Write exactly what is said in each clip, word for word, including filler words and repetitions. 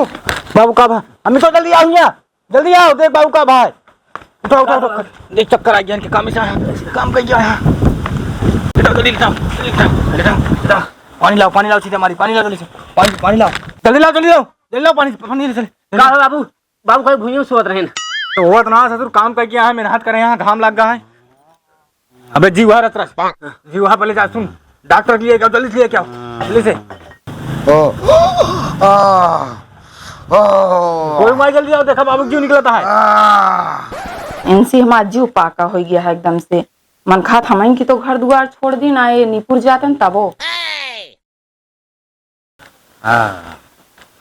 बाबू का भा, अम्मी तो जल्दी आओ यहाँ, जल्दी आओ, देख बाबू का भा। उठा, उठा, उठा। देख चक्कर आ गया इनके, काम से आया, काम कर गया है। उठा, जल्दी उठा, जल्दी उठा, जल्दी उठा, उठा। पानी लाओ, पानी लाओ, सीधे मारी, पानी लाओ जल्दी से, पानी, पानी लाओ, जल्दी लाओ, जल्दी लाओ, पानी, पानी ले चल। का हो बाबू? बाबू कहीं भुइयों सोत रहेन। तो होत ना ससुर, काम करके यहाँ मेहनत करे, यहाँ घाम लग गया है। अबे जीवा रत रस, जीवा पहले जा सुन, डॉक्टर के लिए क्या, जल्दी से लेके आओ, जल्दी से। ओ, आ, ओ। कोई माई जल्दी आओ, देखा बाबू क्यों निकलता है। आ। इनसे हमारा जीव पाका हो गया है एकदम से। मन खात हमइन की तो घर दुआर छोड़ दी ना, ये निपुर जाते न तबो। हाँ,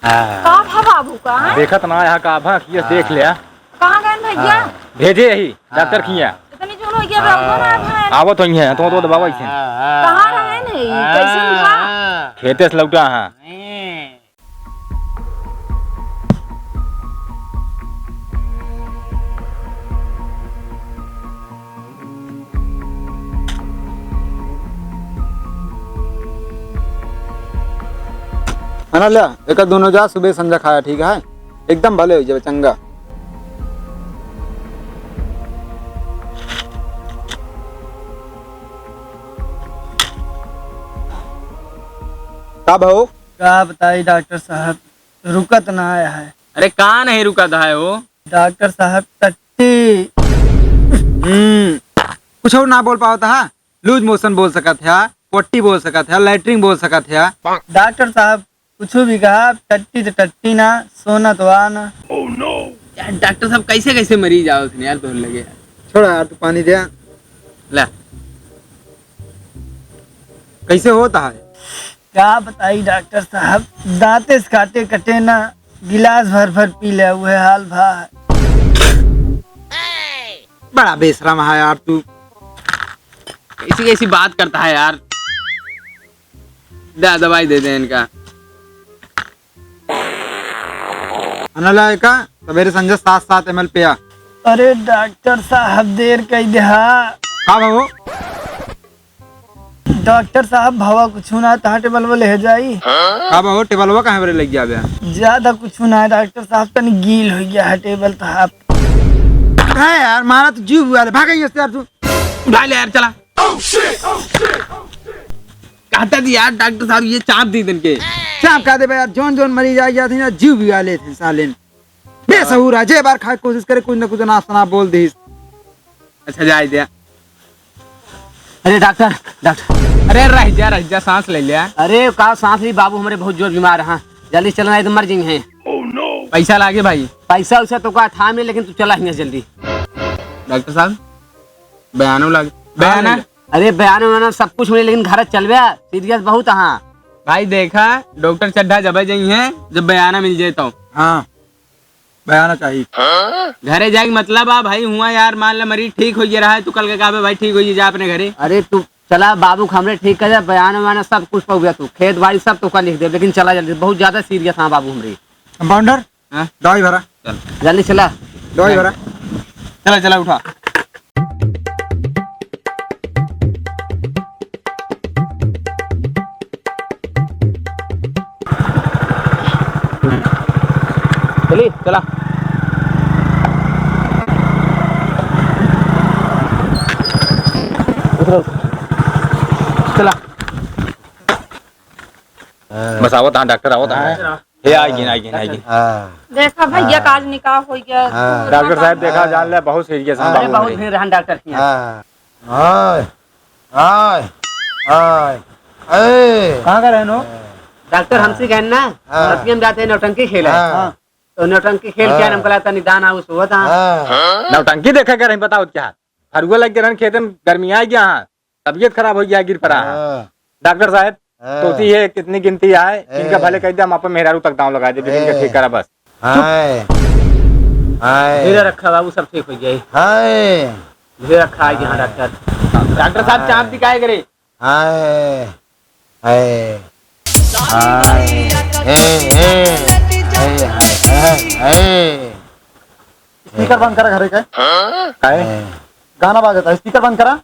हाँ। का भा बाबू का? देखत ना यहाँ का भा, किए देख ले। कहाँ गए भैया? हाँ, भेजे यही, डॉक्टर किया। इतनी जून हो गया, बाबू ना आए। आवत होइहैं, तो, तो दबावा इसे। कहाँ रहे नहीं? कैसे भा? खेते से लौटा हाँ। है ना, ल्या, एकर दोनों जा सुबह संझा खाया, ठीक है? एकदम भले हो जावे, चंगा। का भाऊ? का बताई डॉक्टर साहब, रुकत ना आया है। अरे का नहीं रुकत है हो? डॉक्टर साहब, टट्टी। हम्म, कुछ और ना बोल पावत हा? लूज मोशन बोल सकत हा, पोटी बोल सकत हा, लैट्रिन बोल सकत हा। डॉक्टर साहब, कुछ भी कहा, टट्टी तो टट्टी ना, सोना तो आना। यार, डॉक्टर साहब, कैसे कैसे मरीज आओ थे यार, तोर लगे यार। छोड़ा यार, तू पानी दे। ला। कैसे होता है? का बताई डॉक्टर साहब, दांते से काटे कटे ना, गिलास भर भर पी ले, उहे हाल भा है। बड़ा बेशरम है यार तू। कैसी कैसी बात करता है यार। दे, दवाई दे दे इनका। अनला एका सवेरे संझा सात सात एम एल पिया। अरे डॉक्टर साहब, देर कई देहा। का बाबू? डॉक्टर साहब, भवा कुछ ना, तहाँ टेबलवा ले जाई। का बाबू, टेबलवा कहाँ बरे लग जाबे? ज्यादा कुछ ना है डॉक्टर साहब, तनी गील हो गया है टेबल साहब। है यार, मारा तो जीव हुआ ले, भाग यहाँ से यार तू। उठा ले यार, चला। कहता थी यार डॉक्टर साहब, ये चाप दी दिन के। चाप का देबे यार, जौन जौन मरीज आ गया था ना, जीव भी आ लेते हैं साले। बेसहूर है, जे बार खाए कोशिश करे, कुछ ना कुछ नाश ना बोल दीस। अच्छा, जाए दिया। अरे डॉक्टर, डॉक्टर। अरे रह जा, रह जा, सांस ले लिया। अरे का सांस ली बाबू, हमारे बहुत जोर बीमार हैं, जल्दी चलना, एकदम मर जाएंगे। पैसा लागे भाई? पैसा उसा तो का था में, लेकिन तू चला हियाँ जल्दी। डॉक्टर साहब, बयानो लागे। बयाना? अरे बयान वयान सब कुछ होने, लेकिन घर चलबे, सीरियस बहुत हाँ। भाई देखा, डॉक्टर चड्ढा जब जाई हैं, जब बयाना मिल जाए तो। हाँ, बयाना चाहिए। घरे जाए के मतलब आ भाई, हुआ यार, मान ले मरीज ठीक हो गया रहा है, तू कल के कहबे भाई ठीक हो गया, जा अपने घरे। अरे तू चला बाबू, हमरे ठीक कर दे, बयान वयान सब कुछ पहुँचा तू, खेत बाड़ी सब तो का लिख दे, लेकिन चला जल्दी, बहुत ज्यादा सीरियस हाँ बाबू हमरे। कंपाउंडर, हाँ? दवाई भरा। चल। जल्दी चला। दवाई भरा। चला, चला, उठा। चली, चला। उतरो। चला। बस आवत हाँ, डॉक्टर आवत हाँ। हाँ। हे, आई गिन, आई गिन, आई गिन। हाँ। देखा भैया, हाँ। काज निकाह हो गया। हाँ। डॉक्टर साहब, देखा, हाँ। जान ले, बहुत सीरियस हैं हाँ। अरे, बाबू बहुत हमारे। भीड़ रहन डॉक्टर के यहाँ। हाँ। आय, आय, आय, ए। कहाँ का रहनो? डॉक्टर हाँ। हमसे कहन ना, हाँ। रतिया में जाते हैं नौटंकी खेले। हाँ। तो नौटंकी खेल हाँ। क्या, हमको लगता निदान आउस हुआ था। हाँ। नौटंकी देखे कर रही, बताओ क्या? फरुआ लग के रहन खेते में, गर्मी आ गया हाँ। तबीयत खराब हो गया, गिर पड़ा है। हाँ। डॉक्टर साहब, हाँ। सोची है कितनी गिनती आए, ए। इनका भले कह दे, हम अपन मेहरारू तक दांव लगा दे, लेकिन इनका ए। ठीक करा बस। हाय। हाय। धीरे रखा बाबू, सब ठीक हो जाए। हाय। धीरे रखा है यहाँ हाय। डॉक्टर। डॉक्टर साहब, हाय। चाप दिखाए करे। हाय। हाय। हाय। ए, ए। हाय, हाय, हाय, हाय। स्पीकर बंद करा घरे के। काहे? हैं? गाना बाजता है, स्पीकर बंद करा।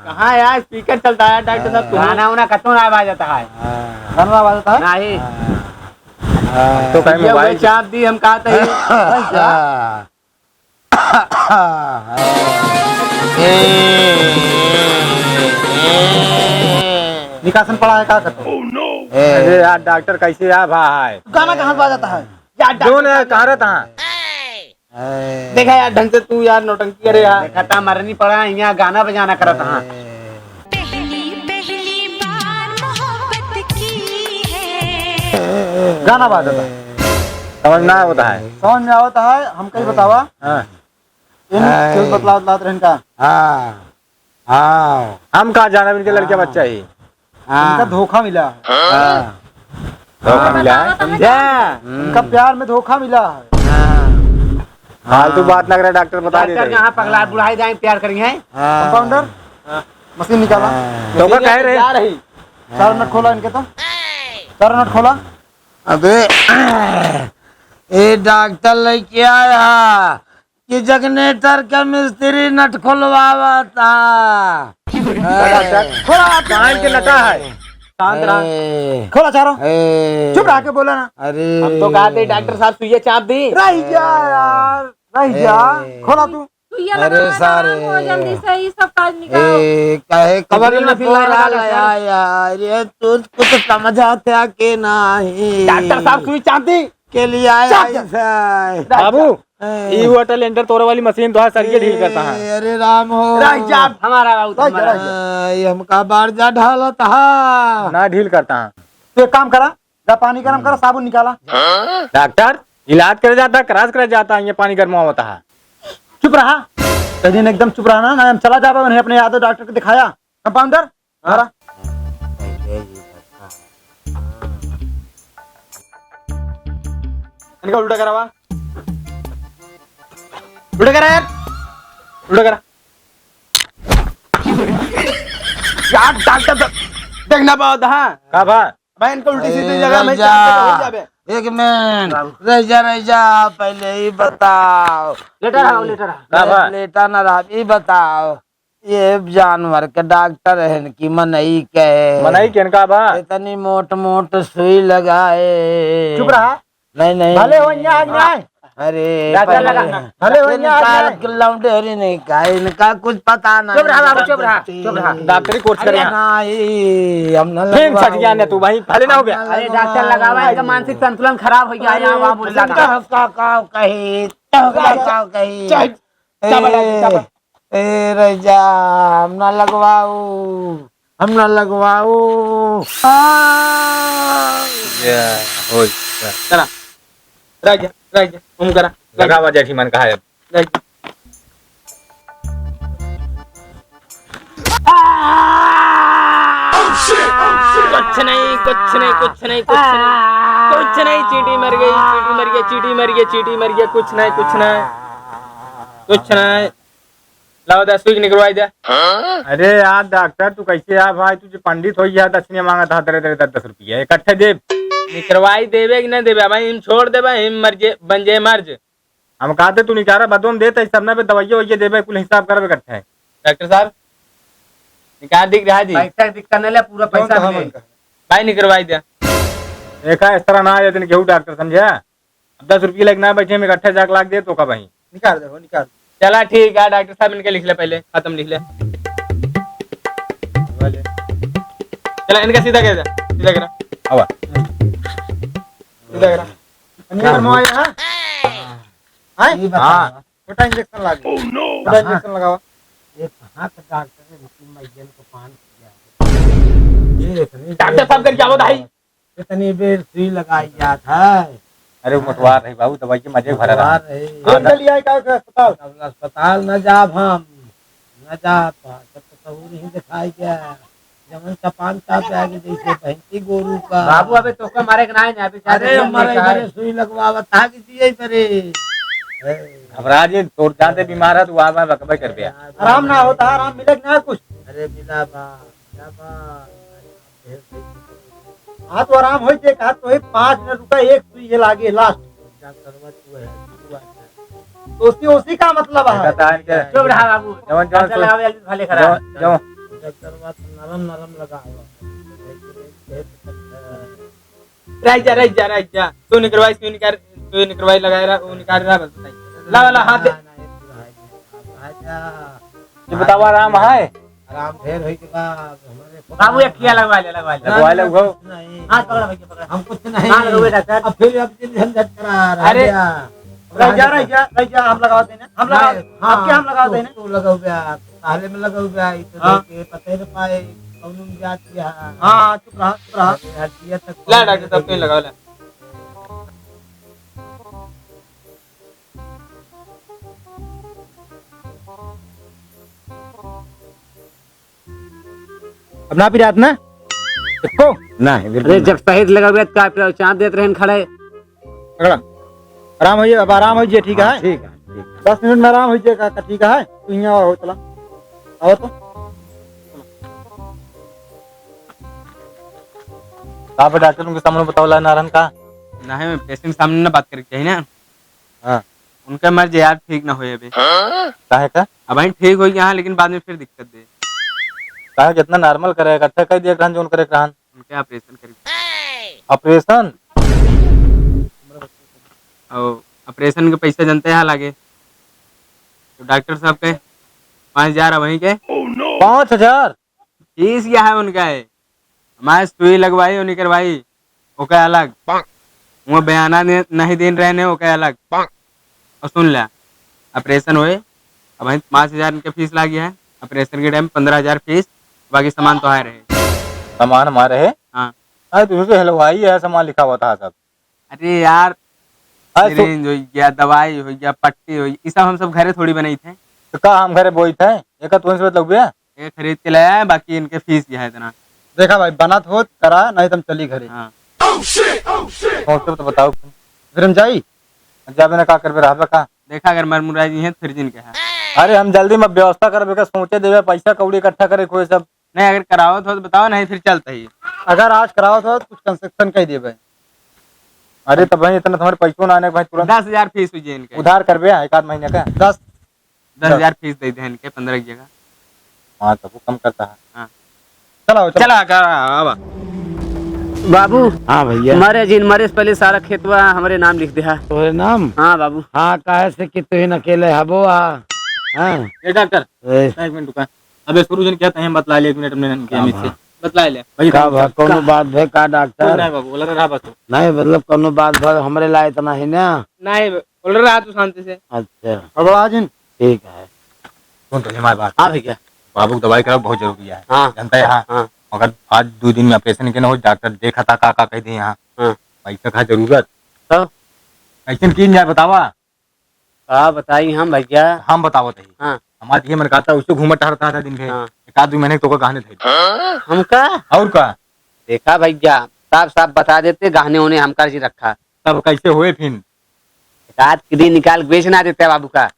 कहाँ यार स्पीकर चलता है डॉक्टर साहब, तुम्हें? गाना उना कतौ ना बाजता है। गाना ना बाजता है? नहीं। हाँ। तो कहीं ये मोबाइल चाप दी, हम कहा था ये। हाँ। निकासन पड़ा है, का करता? अरे यार, डॉक्टर कैसे आ भा है? गाना कहाँ से बाजता है? यार, जो डॉक्टर ने साहब। कहा रहता है। देखा यार, ढंग से तू यार नौटंकी करे यार। देखा था, मरनी पड़ा, यहाँ गाना बजाना करत हाँ। पहली पहली बार मोहब्बत की है। गाना बाजता है। समझ ना आवत है। समझ में आवत है, हमका ही बतावा। हाँ। इन हाय। कुछ बतलावत लात रहन का? हाँ। हाँ। हम का जानब इनके लड़के हाँ। बच्चा ही। हाँ। इनका धोखा मिला है। हाँ। धोखा हाँ। मिला है। समझा? हम्म। इनका प्यार में धोखा मिला है। हाँ। फालतू हाँ। बात ना करे, डॉक्टर बता डॉक्टर देते। कहाँ पगला है, बुढ़ाई जाए प्यार करी है। हाँ। कंपाउंडर, हाँ। मशीन निकाला। हाँ। तो का कह रहे? जा रही। चार मिनट खोला इनके तो। चार मिनट खोला। अबे, ए डॉक्टर लेके आया कि जनरेटर के मिस्त्री नट खोलवावता। खोला, कान के नटा है। शांत रहा। ए। खोला चारो। ए। चुप रहा के बोला ना। अरे। हम तो कहा थे डॉक्टर साहब सुइया चाप दी। रह जा यार, रह जा। ए। खोला तू। सुइया अरे लगावा तो सारे। आराम हो जल्दी से, ये सब काज निकाल। ए, काहे कमर कमर में में फील फोड़ा नहीं लगा लगा है? यार, ये तू कुछ समझा था कि नहीं? डॉक्टर साहब सुई चाप दी। के लिए आया चाप, चाप। ऐसा है। बाबू, ए। ई वाटर लेंटर तोरे वाली मशीन तो है, सरिये ढील करता है। ए, अरे राम हो। रह जा, हमारा बाबू, रह जा, हमारा। रह जा। ए, हमका बार जा ढालत हा। ना ढील करता है। तो एक काम करा, जा पानी गरम करा, साबुन निकाला। डॉक्टर, इलाज करे जाता, क्रॉस करे जाता, ये पानी गरमावता है। चुप रहा, तै दिन एकदम चुप रहा ना, ना हम चला जाबे, उन्हें अपने यादव डॉक्टर के दिखाया। कंपाउंडर, हाँ। मारा। इनका उल्टा करावा, उल्टा करा यार, उल्टा करा। यार डॉक्टर, देखना बहुत, हाँ। का बा? भाई, इनको उल्टी सीधी ए, जगह में रह जा। चार तो हो जाबे। एक मिनट, रह जा, रह जा, पहले ही बताओ। लेटा रहा, लेटा रहा। का बा? लेटा ना रहा, ई बताओ। ये जानवर के डॉक्टर है कि मनई के? मनई के का बा? इतनी मोट मोट सुई लगाए। चुप रहा। नहीं, नहीं। भले हो यहाँ आज ना। अरे, डॉक्टर पहले लगा। भले हो यहाँ आज निकाल ना। के लौंडे हरी नहीं का, इनका कुछ पता नहीं। चुप रहा बाबू, चुप रहा, चुप रहा। डॉक्टरी कोर्स करे अरे यहाँ। नहीं, हम ना फिर लगवाओ। फंस गया ना तू भाई, भले ना हो गया। हम ना अरे डॉक्टर लगवाओ। लगावा, इनका मानसिक संतुलन खराब हो गया, अरे, यहाँ बाबू लगा। का, का, का कही, का, का कही। चाहे, चाहे, चाहे, ए, चाहे। ए, रह जा, हम ना लगवाऊ, हम ना लगवाऊ। आ! या, हो जा। चला, रह जा, रह जा, घूम करा। लगावा जेठी मन कहा है। रह जा। कुछ नहीं, कुछ नहीं, कुछ नहीं, कुछ नहीं। कुछ नहीं, चींटी मर गई, चींटी मर गई, चींटी मर गई, चींटी मर गई, कुछ नहीं, कुछ नहीं, कुछ नहीं। लावा दस रुपये निकलवाई दे। अरे यार डॉक्टर, तू कैसे यार भाई, तू जो पंडित हो गया, दक्षिणा मांगा था, दे दे दस दस रुपया इकट्ठे दे। निकलवाई देबे कि ना देबे भाई, हम छोड़ देबे, हम मर्ज, बन जे मर्ज। हम कहते तू निकारा बदोम देते, सब ना पे दवाइया ववाइया देबे, कुल हिसाब करबे इकट्ठे। डॉक्टर साहब, निकाल दिख रहा जी। पैसा दिक्कत नहीं ले, पूरा कौन पैसा कहाँ हमें। मन का? भाई निकलवाई दे। देखा, इस तरह ना आए दिन केहू डॉक्टर, समझा? अब दस रुपये लेके ना बैठे, हम इकट्ठे जाके लाग दे तो का भाई। निकाल दे, हो निकाल। चला ठीक है, डॉक्टर साहब इनके लिख ले, पहले खत्म लिख ले। वाले। चला इनका सीधा कर दे, सीधा करा। आवा। सीधा करा। पनिया बनवाए, हाँ? हाँ? ये बताओ। हाँ। छोटा इंजेक्शन लागे। Oh no! छोटा इंजेक्शन लगावा। ये कहाँ का डॉक्टर है, रुकी मैं जेल को पान किया। ये इतनी डॉक्टर साहब कर क्या होता है? इतनी बेर सुई लगाई जात है। अरे, वो मतवार रही बाबू, दवाई के मजे भरा रहा। मतवार रही। हाँ, चलिए, आए का, का अस्पताल? अब अस्पताल न जाब हम, न जाब, जब तो सहूर ही दिखाई गया। जवन चपान चाप जाएगी जैसे भैंसी गोरू का। बाबू, अबे तोका मारे के ना है ना, अभी अरे, जाके हमारे देखा है। घरे सुई लगवावत था कि जिए परे। घबरा जे, तोर जाते बीमार है, तू आवा, बकबे कर बे। आराम ना होता, आराम मिले कि ना कुछ? अरे, मिला बा, मिला बा। हाँ, तो आराम होई, देख, हाथ तो है, पाँच मिनट रुका, एक सुई ये लागे, लास्ट। डॉक्टरवा तू है, तू आ जा। तो उसी, उसी का मतलब है। कहता है कि चुप रहा बाबू। जवन, जवन, चल, चल, आवे, भले खराब। जवन, जवन। डॉक्टरवा तो नरम, नरम लगा हुआ। रह जा, रह जा, रह जा। तू निकरवाई, तू निकार, तू निकरवाई लगाए रहा, वो निकार रहा, बस बताई। ला वाला हाथ दे। ये बतावा, आराम है? आराम ढेर होई के बा, हमरे बाबू, एक ठिया लगवा ले, लगवा ले। लगवा ले, उघो। नहीं। हाथ पकड़ा भैया, पकड़ा। हम कुछ नहीं। हाँ, लगवे डॉक्टर। अब फिर अब दिन झंझट करा रहा अरे, है। रह जा, रह जा, रह जा, हम लगावत है ना, हम लगावत, नहीं, हाँ, आपके हम लगावत तू, है ना। तू लगौबे, पहले में लगौबे, ई तो हाँ। देख के पता ही न पाए, कौन जात के है। हाँ, चुप रहा, चुप रहा। हड्डियाँ तक ला डॉक्टर साहब, तू ही लगावा, ला। अब ना पिरात ना? एको? ना है, बिल्कुल अरे, ना। जब सही लगा हुआ, तो आप चाँद देत रहन खड़े। पकड़ा। आराम होइए, अब आराम होइए, ठीक है? हाँ, ठीक है, ठीक है। दस मिनट में आराम होइए, का, का, ठीक है? तू यहाँ आओ, चला। आओ तो। का बे डॉक्टर, उनके सामने बतावला ना रहन का? ना है, patient सामने ना बात करे के चाहिए ना। हाँ। उनका मर्ज यार ठीक ना होए अबे। काहे का? अबहीं ठीक होइ गया, हाँ, लेकिन बाद में फिर दिक्कत दे। काहे का? इतना normal करे, इकट्ठा कह दिया रहन, जोन करे रहन। उनके operation करे। Operation? और operation के पैसा जनते हैं लागे। तो डॉक्टर साहब के पाँच हजार अबहीं के। पाँच हजार? फीस यह है उनका है। हमारे सुई लगवाई, उन्हीं करवाई, ओके अलग। वो बयाना ने-, नहीं देन रहे ने, ओके अलग। और सुन ला, operation होए, अबहीं पाँच हजार इनके फीस लागी है, operation के time पन्द्रह हजार फीस, बाकी सामान तो आए रहे। सामान हमारे है? हाँ। अरे, तुझे तो हलवाई है, सामान लिखा हुआ था सब। अरे यार, अरे, सु- syringe हो गया, दवाई हो गया, पट्टी हो गई, ये सब हम सब घरे थोड़ी बनाई थे। तो का हम घरे बोई थे? एक तुमसे मतलब भैया? ये खरीद के लाया है, बाकी इनके फीस यह है इतना। देखा भाई, बनत होत करा, नहीं तो हम चली घरे। हाँ। पहुँचते तो बताओ। फिर हम जाई? जाबे ना, का करबे, रहबे का? देखा, अगर मर मुराई जी हैं, फिर जिन कहा। अरे, हम जल्दी में व्यवस्था करबे का, सोचे देबे, पैसा कौड़ी इकट्ठा करे कोई सब। नहीं, अगर करावत हो तो बताओ, नहीं फिर चलते ही। अगर आज करावत हो तो कुछ concession कर देबे। अरे, तो भाई, इतना तुम्हारे पैसों ना आने के भाई, तुरंत दस हजार फीस हुई है इनके। उधार करबे, एक आध महीने का। दस दस हजार फीस दे दे इनके, पन्द्रह की जगह। हाँ, तब वो कम करता है। हाँ। चला, चला। चला, चला, आवा। बाबू। हाँ भैया। मरे जिन मरे से पहले सारा खेतवा हमरे नाम लिख दे हा। तोरे नाम? हाँ बाबू। हाँ, काहे से कि तू ही न अकेले हबो आ। हाँ। ए डॉक्टर, ए। एक मिनट रुका। अबे शुरू जन क्या था, हम बतला ले एक मिनट में इनके हाँ, अमित से। हाँ। बतला ले। भाई, का काम भा, कर। कौनो का? बात भे का डॉक्टर? तू नहीं बाबू, बोला रहा बस तू। नहीं, मतलब कौनो बात भा हमरे लाए इतना है ना। नहीं, बोल रहा तू शांति से। अच्छा। अब बड़ा जिन। ठीक है। सुन तो हमारी बात। हाँ भैया। बाबू की दवाई कराओ, बहुत जरूरी है। हाँ। जानता है, हाँ। हाँ। अगर आज दो दिन में operation के ना हो, डॉक्टर देखा था, का, का कह दिए यहाँ। हाँ। पैसा का जरूरत। तो? कैसे की जाए बतावा? का बताई हम भैया? हम बतावत है। हाँ। हमारे ये मन कहता है, उससे घूमत टहरता था दिन भर। हाँ। एक आध दो महीने तो का गहने थे। हमका? और का? देखा भैया, साफ साफ बता देते, गहने उन्हें हमका जी रखा। तब कैसे हुए फिर? एक आध किडनी निकाल के बेच ना देते बाबू का।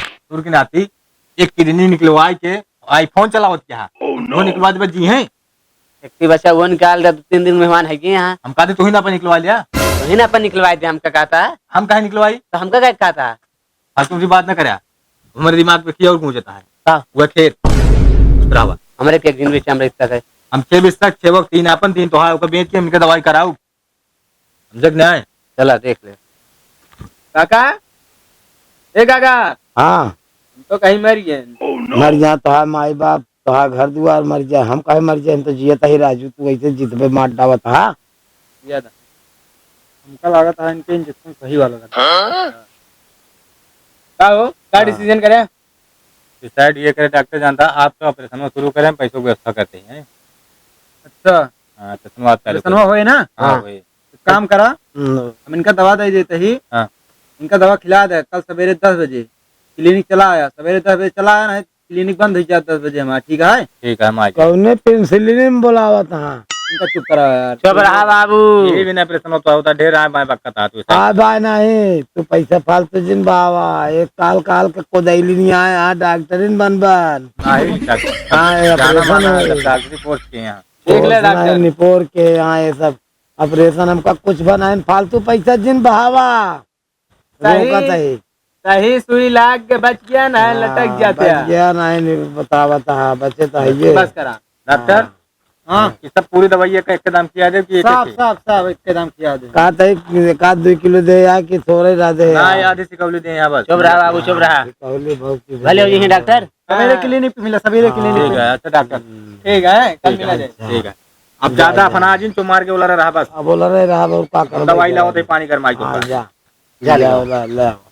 दूर की नाती, एक किडनी निकलवाए के iPhone चलावत क्या? वो निकलवा देबे जी हैं। एक बच्चा वो निकाल दे, दो तीन दिन मेहमान है कि यहाँ। हम कहते तू ही ना अपन निकलवा लिया। तू ही ना अपन निकलवाए दे, हमका कहता है। हम काहे निकलवाई? तो हमका क्या कहता है? फालतू की बात ना करे। हमारे दिमाग में किया और गूंजता है। का? वह खेत। रावा। हमरे के एक दिन बेचे, हमरे इतना है। हम छह बिस्तर, छह वक्त, तीन अपन, तीन तोहार, ओकर बेच के हमके दवाई कराऊ। समझे कि नहीं? चला, देख ले। काका, ए काका। हाँ। हम तो कहीं मर गए। मर जा, तोहार माई बाप, तोहार घर दुआर मर जाए, हम काहे मर जाए? हम तो जियत ही राजू, तू ऐसे जितबे मार डावत हा। जिया था। हमका लागत है इनके injection सही वाला लगा। हाँ? का हो? का हाँ। Decision करे? Decide ये करे डॉक्टर जानता, आप तो operation शुरू करें, पैसों की व्यवस्था करते हैं। अच्छा। हाँ, operation बात चालू operation करें। होए ना? हाँ, हाँ। वही। एक काम करा, हम्म। हम इनका दवा दे देते ही, हाँ। इनका दवा खिला दे, कल सवेरे दस बजे clinic चला आया, सवेरे दस बजे चला आया ना, clinic बंद हो जाता दस बजे हमारा, ठीक है? ठीक है, हम आ जाए। कौने penicillin में बोलावत हाँ? इनका चुप करा यार। चुप रहा बाबू। ये भी ना operation होता होता, ढेर आए बाएं बक्का था तू। आ बाय नहीं, तू पैसा फालतू जिन बावा, एक काल काल के कोदैली नहीं आए, हाँ डॉक्टरिन बन बन। नहीं, डॉक्टर। हाँ, ये जाना operation माना है। है, डॉक्टरी course के यहाँ। देख ले course डॉक्टर। नहीं, निपोर के यहाँ ये सब operation हमका कुछ बनाए, फालतू पैसा जिन बहावा। सही, रोकत है। सही सुई लाग के बच गया ना, हाँ, लटक जाते बच हैं। गया ना, नहीं बतावत है, बचे तो है ये। बस करा। डॉक्टर, हाँ। हाँ। ये सब पूरी दवाई का एक दाम किया दे कि एक सब, एक? सब, सब एक दाम किया दे। का तई, का दुई किलो दे या कि थोड़े ज्यादा है ना, यार? आधी सिकौली दे यहाँ बस। चुप रहा बाबू, चुप रहा। सिकौली बहुत की भले हो जी डॉक्टर। सवेरे हाँ। क्लिनिक पे मिला, सवेरे हाँ। क्लिनिक पे। ठीक है, अच्छा डॉक्टर। हम्म। ठीक है, कल ठीक मिला है, जाए। अच्छा। ठीक है। अब ज्यादा अफना जिन तो मार के बोला रहा बस। अब बोला रहे रहा, अब का करब? दवाई लाओ थे, पानी गरमाई तो हाँ, का। जा। जा ले जा, आओ। ले, ले आओ।